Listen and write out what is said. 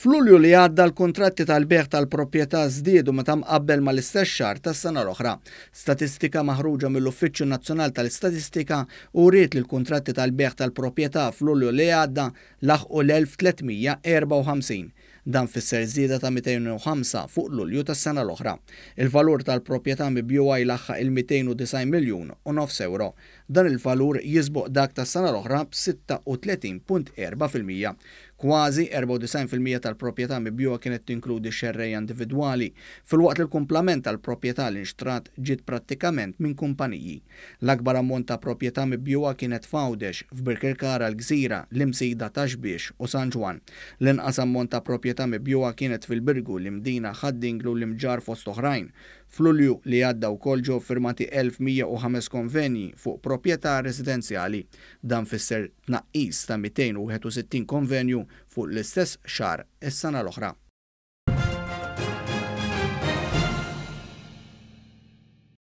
F'Lulju li għadda l-kuntratti tal-bejgħ tal-proprjetà żdiedu meta mqabbel mal-istess xahar tas-sena l-oħra. Statistika maħruġa mill-Uffiċċju Nazzjonal tal-Istatistika uriet li l-kuntratti tal-bejgħ tal-proprjetà f'Lulju li għadda laħqu l-1,354. Dan fisser żieda ta' 205 fuq Lulju tas-sena l-oħra. Il-valur tal-proprjetà mibjugħa jlaħħaq il-290 miljun u nofs ewro. Dan il-valur jisboq dak tas-sena l-oħra b'36.4%. Kważi 94% tal-proprjetà mibjugħa kienet tinkludi xerrejja individwali, filwaqt li l-kumplament tal-proprjetà li nxtrat ġiet prattikament minn kumpaniji. L-akbar ammont ta' proprjetà mibjugħa kienet f'Għawdex, f'Birkirkara, l-Gżira, l-Imsida, Ta' Xbiex u San Ġwann. L-inqas ammont ta' proprjetà mibjugħa kienet fil-Birgu, l-Imdina, Ħad-Dingli u l-Imġarr fost oħrajn. F'Lulju li għadda wkoll ġew ffirmati 1,105 konvenji fuq proprjetà residenzjali. Dan fisser tnaqqis ta' 261 konvenju fuq l-istess xahar is-sena l-oħra.